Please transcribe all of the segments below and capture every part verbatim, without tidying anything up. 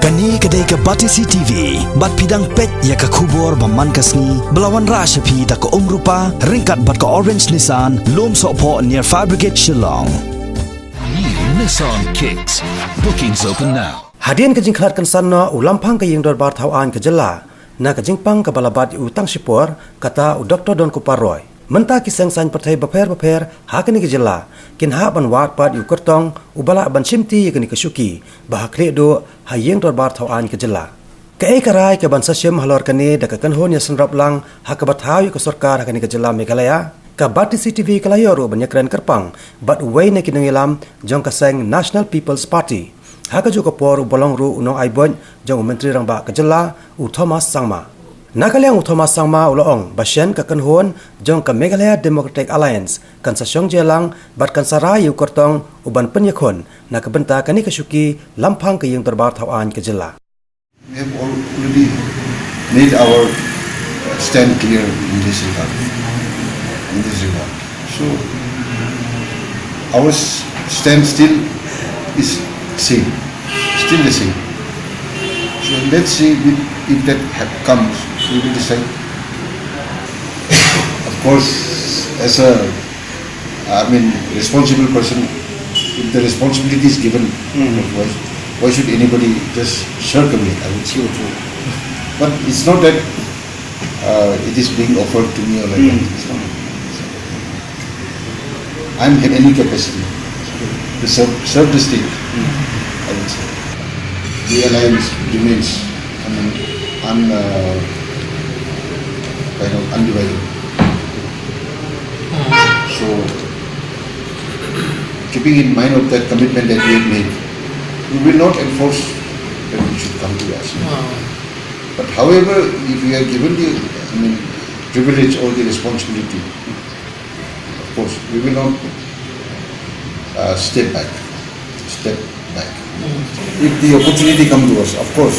Kane ka dei ka Batesi T V, bad phi dang peit ïa ka khubor ba man ka sngi, ba la wanrah sha phi da ka Umrupa, ryngkat bad ka Orange Nissan, Lumsohphoh near Fire Brigade Shillong. New Nissan Kicks. Bookings open now. Hadien ka jingkhlad kynsan noh u Lamphang ka Ïing Dorbar Thaw Aiñ ka Jylla, na ka jingpang kaba la bat ïa u tang shipor, kata u Doctor Donkupar Roy. Mynta ki seng saiñ pyrthei bapher bapher ha kane ka jylla kin hap ban wad pat ïa u kyrtong uba lah ban shimti ïa kane ka shuki ba ha khlieh duh ha Ïing Dorbar Thaw Aiñ ka jylla. Kaei ka rai kaban sa shim halor kane da ka kynhun ïasynrop lang ha kaba thaw ïa ka sorkar ha kane ka jylla Meghalaya, ka Batesi T V ka la ïoh ruh ban ïakren kyrpang bad uwei na ki nongïalam jong ka seng National People's Party. Ha kajuh ka por uba long ruh u nongai buit jong u Myntri Rangbah ka jylla, u Thomas Sangma. Na ka liang u Thomas Sangma u la ong ba shen ka kynhun jong ka Meghalaya Democratic Alliance kan sa shong jia lang bad kan sa rai ïa u kyrtong uban pynïakhun na ka bynta kane ka shuki Lamphang ka Ïing Dorbar Thaw Aiñ ka jylla. We have already made our, uh, stand clear in this regard. In this regard. So, our s-, stand still is same. Still the same. So, let's see if, if that ha-, comes, we will decide. Of course, as a, I mean, responsible person, if the responsibility is given, why, why should anybody just shirk away? I would say. But it's not that, uh, it is being offered to me or like that. It's not. I'm in any capacity to serve, serve the state, I would say. The alliance remains, I mean, un-, uh, kind of undivided. So, keeping in mind of that commitment that we have made, we will not enforce that it should come to us. But however, if we are given the, I mean, privilege or the responsibility, of course, we will not, uh, step back, step back. If the opportunity come to us, of course,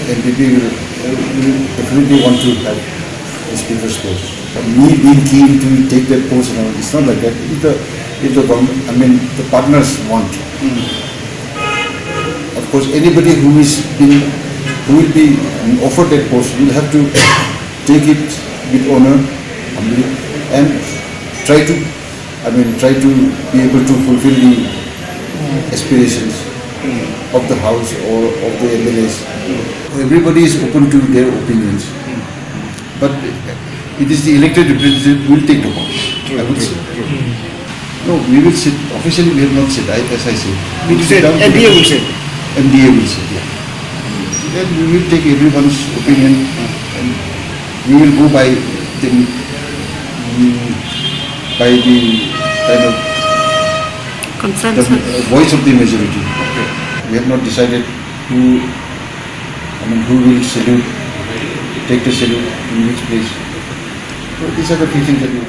N P P will, will definitely want to have the speaker's post. But me being keen to take that post and all, it's not like that. If the, if the government, I mean, the partners want, of course, anybody who is being, who will be offered that post will have to take it with honor, humbly, and try to, I mean, try to be able to fulfill the aspirations of the house or of the M L As. Everybody is open to their opinions, but it is the elected representative who will take the call, I would say. No, we will sit. Officially, we have not sit. I, as I said, we will sit down. M D A will sit. M D A will sit, yeah. Then we will take everyone's opinion and we will go by the, mm, by the kind of the, uh, voice of the majority. We have not decided who, I mean, who will salute, take the salute in which place. So these are the few things that we